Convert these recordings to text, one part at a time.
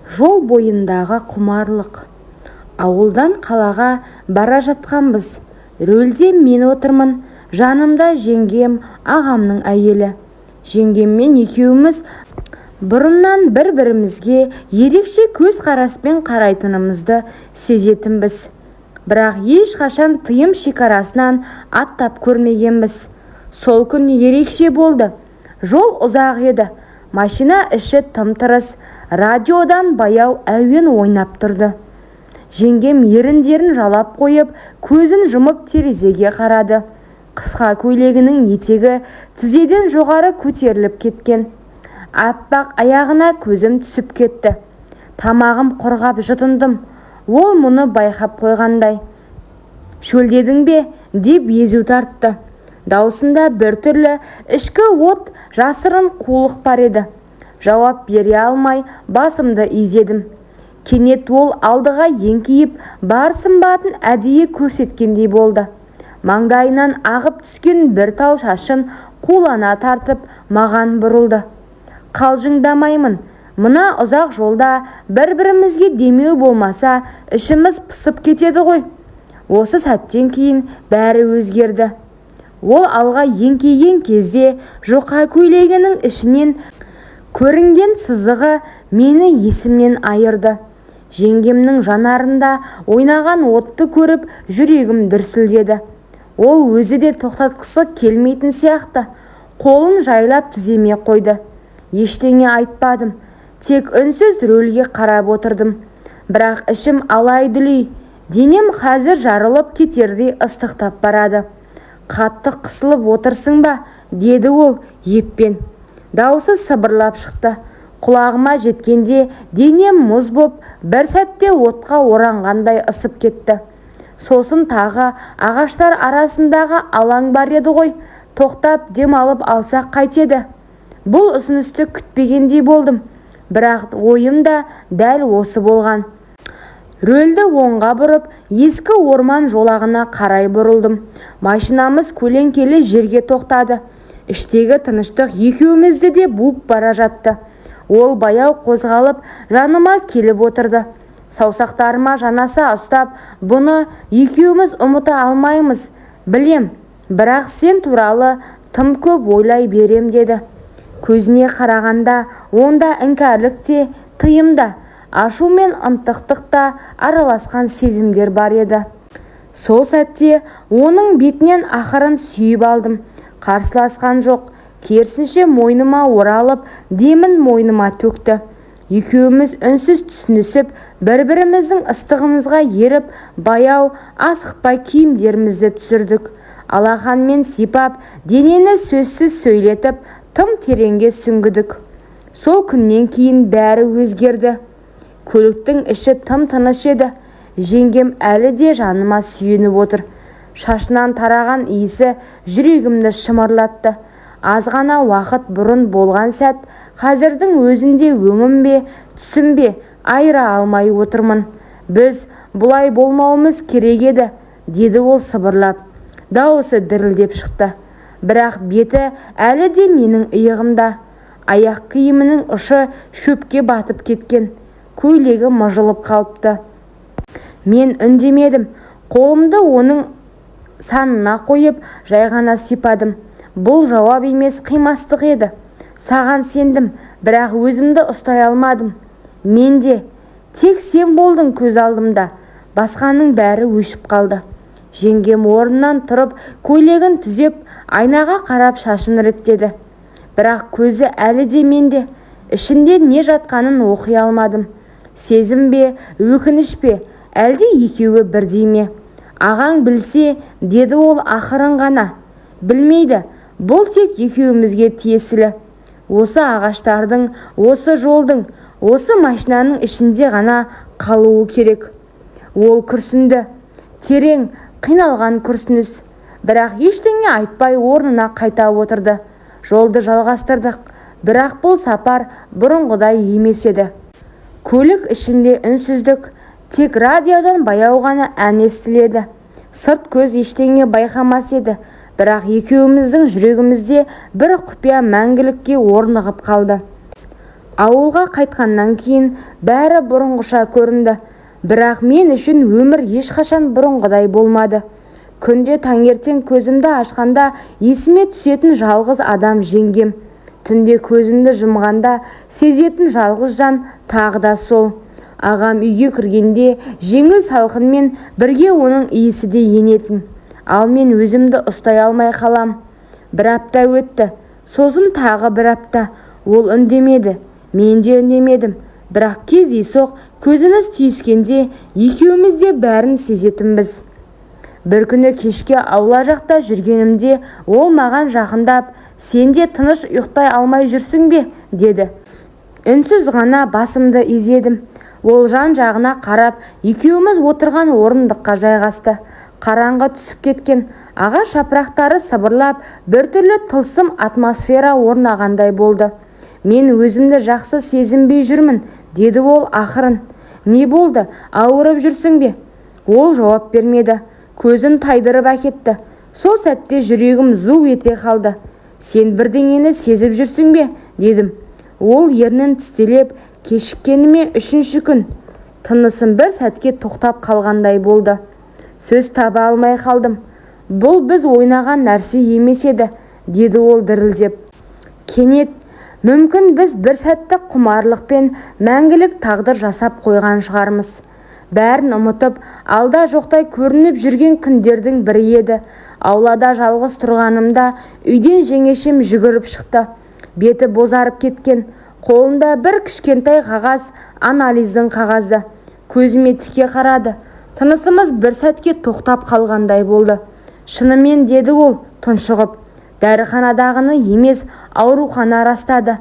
Жол бойындағы құмарлық. Ауылдан қалаға бара жатқанбыз. Рөлде мен отырмын, жанымда жеңгем, ағамның әйелі. Жеңгеммен екеуміз бұрыннан бір-бірімізге ерекше көзқараспен қарайтынымызды сезетінбіз. Бірақ ешқашан тыйым шекарасынан аттап көрмегенбіз. Сол күн ерекше болды. Жол ұзақ еді. Машина іші тым-тырыс, радиодан баяу әуен ойнап тұрды. Жеңгем еріндерін жалап қойып, көзін жұмып терезеге қарады. Қысқа көйлегінің етегі тізеден жоғары көтеріліп кеткен. Аппақ аяғына көзім түсіп кетті. Тамағым құрғап жұтындым. Ол мұны байқап қойғандай. «Шөлдедің бе?» – деп езу тартты. Даусында біртүрлі ішкі от, жасырын қулық бар еді. Жауап бере алмай басымды изедім. Кенет ол алдыға еңкейіп, бар сымбатын әдейі көрсеткендей болды. Маңдайынан ағып түскен бір тал шашын қулана тартып, маған бұрылды. «Қалжыңдамаймын. Мына ұзақ жолда бір-бірімізге демеу болмаса, ішіміз пысып кетеді ғой». Осы сәттен кейін бәрі өзгерді. Ол алға еңкейген кезде жұқа көйлегінің ішінен көрінген сызығы мені есімнен айырды. Жеңгемнің жанарында ойнаған отты көріп, жүрегім дүрсілдеді. Ол өзі де тоқтатқысы келмейтін сияқты. Қолын жайлап тіземе қойды. Ештеңе айтпадым. Тек үнсіз рөлге қарап отырдым. Бірақ ішім алай-дүлей, денем қазір жарылып кетердей ыстықтап барады. «Қатты қысылып отырсың ба?» – деді ол еппен. Даусы сыбырлап шықты. Құлағыма жеткенде денем мұз боп, бір сәтте отқа оранғандай ысып кетті. Сосын тағы: «Ағаштар арасындағы алаң бар еді ғой, тоқтап дем алып алсақ қайтеді?» Бұл ұсынысты күтпегендей болдым. Бірақ ойым да дәл осы болған. Рөлді оңға бұрып, ескі орман жолағына қарай бұрылдым. Машинамыз көлеңкелі жерге тоқтады. Іштегі тыныштық екеумізді де буып бара жатты. Ол баяу қозғалып, жаныма келіп отырды. Саусақтарыма жанаса ұстап, «Бұны екеуміз ұмыта алмаймыз, білем, бірақ сен туралы тым көп ойлай берем», – деді. Көзіне қарағанда онда іңкәрлік те, тыйым да, ашу мен ынтықтық та араласқан сезімдер бар еді. Сол сәтте оның бетінен ақырын сүйіп алдым. Қарсыласқан жоқ, керісінше мойныма оралып, демін мойныма төкті. Екеуміз үнсіз түсінісіп, бір-біріміздің ыстығымызға еріп, баяу, асықпай киімдерімізді түсірдік. Алақанмен сипап, денені сөзсіз сөйлетіп, тым тереңге сүңгідік. Сол күннен кейін бәрі өзгерді. Көліктің іші тым-тыныш еді. Жеңгем әлі де жаныма сүйеніп отыр. Шашынан тараған иісі жүрегімді шымырлатты. Аз ғана уақыт бұрын болған сәт қазірдің өзінде өңім бе, түсім бе, айыра алмай отырмын. «Біз бұлай болмауымыз керек еді», – деді ол сыбырлап. Дауысы дірілдеп шықты. Бірақ беті әлі де менің иығымда. Аяқ киімінің ұшы шөпке батып кеткен. Көйлегі мыжылып қалыпты. Мен үндемедім. Қолымды оның санына қойып, жай ғана сипадым. Бұл жауап емес, қимастық еді. «Саған сендім, бірақ өзімді ұстай алмадым. Мен де. Тек сен болдың көз алдымда. Басқаның бәрі өшіп қалды». Жеңгем орнынан тұрып, көйлегін түзеп, айнаға қарап шашын реттеді. Бірақ көзі әлі де менде. Ішінде не жатқанын оқи алмадым. Сезім бе, өкініш пе, әлде екеуі бірдей ме? «Ағаң білсе», – деді ол ақырын ғана. «Білмейді. Бұл тек екеумізге тиесілі. Осы ағаштардың, осы жолдың, осы машинаның ішінде ғана қалуы керек». Ол күрсінді. Терең, қиналған күрсініс. Бірақ ештеңе айтпай орнына қайта отырды. Жолды жалғастырдық. Бірақ бұл сапар бұрынғыдай емес еді. Көлік ішінде үнсіздік. Тек радиодан баяу ғана ән естіледі. Сырт көз ештеңе байқамас еді. Бірақ екеуміздің жүрегімізде бір құпия мәңгілікке орнығып қалды. Ауылға қайтқаннан кейін бәрі бұрынғыша көрінді. Бірақ мен үшін өмір ешқашан бұрынғыдай болмады. Күнде таңертең көзімді ашқанда есіме түсетін жалғыз адам жеңгем. Түнде көзімді жұмғанда сезетін жалғыз жан тағы да сол. Ағам үйге кіргенде жеңіл салқынмен бірге оның иісі де енетін. Ал мен өзімді ұстай алмай қалам. Бір апта өтті. Сосын тағы бір апта. Ол үндемеді. Мен де үндемедім. Бірақ кездейсоқ көзіміз түйіскенде екеуміз де бәрін сезетінбіз. Бір күні кешке аула жақта жүргенімде ол маған жақындап, «Сен де тыныш ұйықтай алмай жүрсің бе?» деді. Үнсіз ғана басымды изедім. Ол жан-жағына қарап, екеуміз отырған орындыққа жайғасты. Қараңғы түсіп кеткен, ағаш жапырақтары сыбырлап, біртүрлі тылсым атмосфера орнағандай болды. «Мен өзімді жақсы сезінбей жүрмін», деді ол ақырын. «Не болды, ауырып жүрсің бе?» Ол жауап бермеді. Көзін тайдырып әкетті. Сол сәтте жүрегім зу ете қалды. «Сен бірдеңені сезіп жүрсің бе?» дедім. Ол ернін тістелеп, кешіккеніме үшінші күн. Тынысым бір сәтке тоқтап қалғандай болды. Сөз таба алмай қалдым. «Бұл біз ойнаған нәрсе емес еді», деді ол дірілдеп. Кенет, мүмкін біз бір сәттік құмарлықпен мәңгілік тағдыр жасап қойған шығармыз. Бәрін ұмытып, алда жоқтай көрініп жүрген күндердің бірі еді. Аулада жалғыз тұрғанымда үйден жеңешем жүгіріп шықты. Беті бозарып кеткен. Қолында бір кішкентай қағаз, анализдің қағазы. Көзіме тіке қарады. Тынысымыз бір сәтке тоқтап қалғандай болды. «Шынымен», деді ол тұншығып. Дәріханадағыны емес, аурухана растады.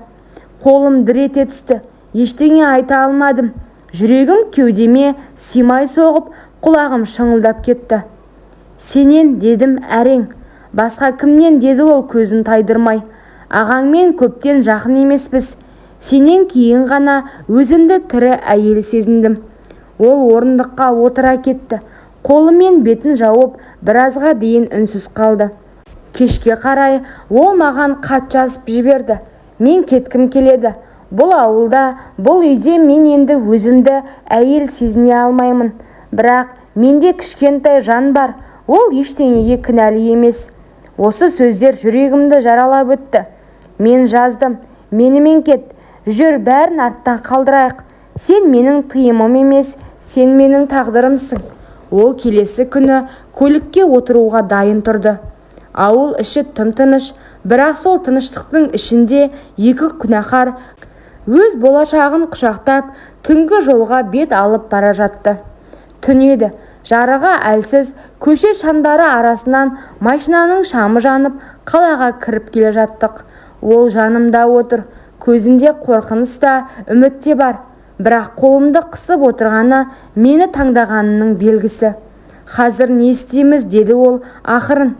Қолым дір ете түсті. Ештеңе айта алмадым. Жүрегім кеудеме сыймай соғып, құлағым шыңылдап кетті. «Сенен», дедім әрең. «Басқа кімнен?» деді ол көзін тайдырмай. «Ағаңмен көптен жақын емеспіз. Сенен кейін ғана өзімді тірі әйел сезіндім». Ол орындыққа отыра кетті. Қолымен бетін жауып, біразға дейін үнсіз қалды. Кешке қарай ол маған хат жазып жіберді. «Мен кеткім келеді. Бұл ауылда, бұл үйде мен енді өзімді әйел сезіне алмаймын. Бірақ менде кішкентай жан бар, ол ештеңеге кінәлі емес». Осы сөздер жүрегімді жаралап өтті. Мен жаздым: «Менімен кет, жүр, бәрін артта қалдырайық. Сен менің тыйымым емес, сен менің тағдырымсың». Ол келесі күні көлікке отыруға дайын тұрды. Ауыл іші тым-тыныш, бірақ сол тыныштықтың ішінде екі күнәһар өз болашағын құшақтап, түнгі жолға бет алып бара жатты. Түн еді, жарығы әлсіз, көше шамдары арасынан машинаның шамы жанып, қалаға кіріп келе жаттық. Ол жанымда отыр, көзінде қорқыныш та, үміт те бар, бірақ қолымды қысып отырғаны мені таңдағанының белгісі. «Қазір не істейміз?» деді ол ақырын.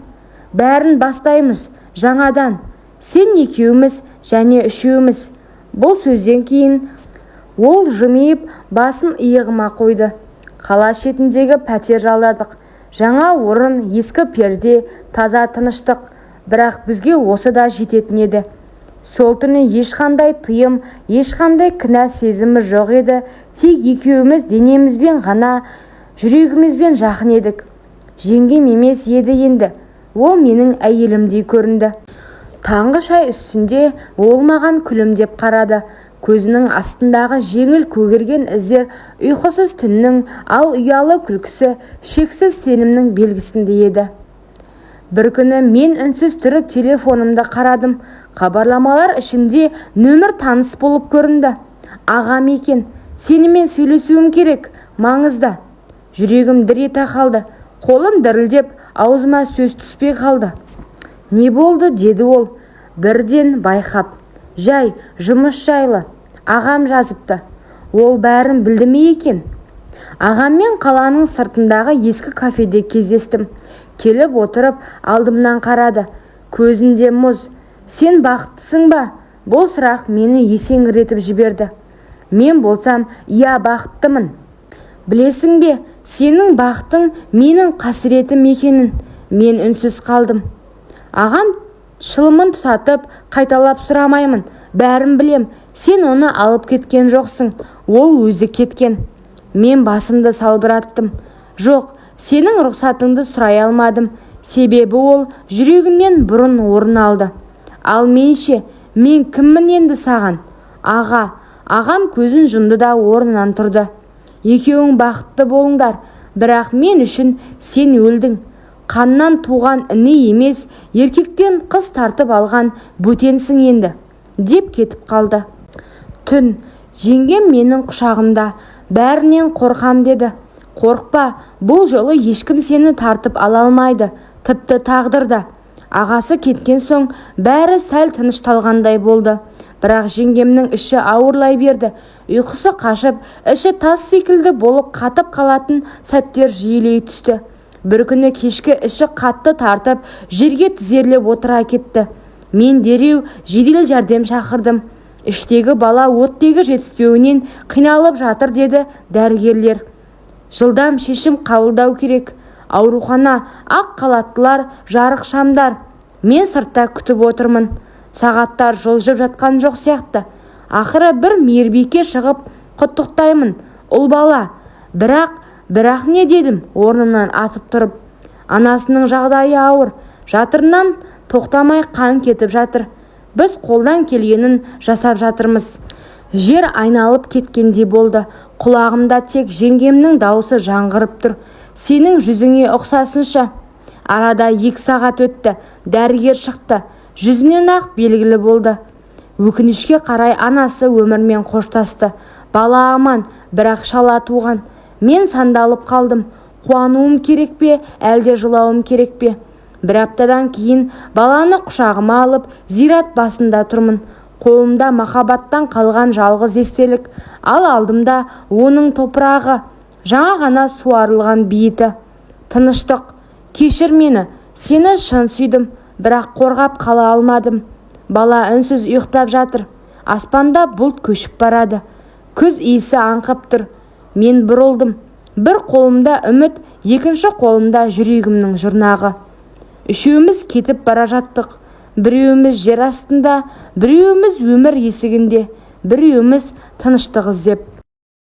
«Бәрін бастаймыз, жаңадан. Сен екеуміз және үшеуміз». Бұл сөзден кейін ол жымиып, басын иығыма қойды. Қала шетіндегі пәтер жалдадық. Жаңа орын, ескі перде, таза тыныштық. Бірақ бізге осы да жететін еді. Сол түні ешқандай тыйым, ешқандай кінә сезімі жоқ еді. Тек екеуміз денемізбен ғана, жүрегімізбен жақын едік. Жеңгем емес еді енді. Ол менің әйелімдей көрінді. Таңғы шай үстінде ол маған күлімдеп қарады. Көзінің астындағы жеңіл көгерген іздер ұйқысыз түннің, ал ұялы күлкісі шексіз сенімнің белгісіндей еді. Бір күні мен үнсіз тұрып телефонымды қарадым. Хабарламалар ішінде нөмір таныс болып көрінді. Ағам екен. «Сенімен сөйлесуім керек, маңызды». Жүрегім дір ете қалды. Қолым дірілдеп, аузыма сөз түспей қалды. «Не болды?» деді ол бірден байқап. «Жай, жұмыс жайлы. Ағам жазыпты». Ол бәрін білді ме екен? Ағаммен қаланың сыртындағы ескі кафеде кездестім. Келіп отырып, алдымнан қарады. Көзінде мұз. «Сен бақыттысың ба?» Бұл сұрақ мені есеңгіретіп жіберді. Мен болсам, «Иә, бақыттымын». «Білесің бе, сенің бақытың менің қасіретім екенін?» Мен үнсіз қалдым. Ағам шылымын тұтатып, «Қайталап сұрамаймын, бәрін білем. Сен оны алып кеткен жоқсың, ол өзі кеткен. Мен басымды салбыраттым. Жоқ, сенің рұқсатыңды сұрай алмадым. Себебі ол жүрегімнен бұрын орын алды. Ал мен ше, мен кіммін енді саған? Аға. Ағам көзін жұмды да орнынан тұрды. Екеуің бақытты болыңдар, бірақ мен үшін сен өлдің. Қаннан туған іні емес, еркектен қыз тартып алған бөтенсің енді, деп кетіп қалды. Түн. Жеңгем менің құшағымда. Бәрінен қорқам деді. Қорықпа, бұл жолы ешкім сені тартып ала алмайды, тіпті тағдыр да. Ағасы кеткен соң бәрі сәл тынышталғандай болды. Бірақ жеңгемнің іші ауырлай берді. Ұйқысы қашып, іші тас секілді болып қатып қалатын сәттер жиілей түсті. Бір күні кешкі іші қатты тартып, жерге тізерлеп отыра кетті. Мен дереу жедел жәрдем шақырдым. Іштегі бала оттегі жетіспеуінен қиналып жатыр деді дәрігерлер. Жылдам шешім қабылдау керек. Аурухана, ақ халаттылар, жарық шамдар. Мен сыртта күтіп отырмын. Сағаттар жылжып жатқан жоқ сияқты. Ақыры бір мейірбике шығып, құттықтаймын, ұл бала. Бірақ, бірақ не дедім орнымнан атып тұрып. Анасының жағдайы ауыр, жатырынан тоқтамай қан кетіп жатыр. Біз қолдан келгенін жасап жатырмыз. Жер айналып кеткендей болды. Құлағымда тек жеңгемнің даусы жаңғырып тұр. Сенің жүзіңе ұқсасыншы. Арада 2 сағат өтті. Дәрігер шықты. Жүзінен-ақ белгілі болды. Өкінішке қарай, анасы өмірмен қоштасты. Бала аман, бірақ шала туған. Мен сандалып қалдым. Қуануым керек пе, әлде жылауым керек пе? Бір аптадан кейін баланы құшағыма алып, зират басында тұрмын. Қолымда махаббаттан қалған жалғыз естелік, ал алдымда оның топырағы, жаңа ғана суарылған бейіті. Тыныштық, кешір мені, сені шын сүйдім, бірақ қорғап қала алмадым. Бала үнсіз ұйықтап жатыр. Аспанда бұлт көшіп барады. Күз иісі аңқып тұр. Мен бұрылдым. Бір қолымда үміт, екінші қолымда жүрегімнің жұрнағы. Үшеуміз кетіп бара жаттық. Біреуіміз жер астында, біреуіміз өмір есігінде, біреуіміз тыныштық іздеп.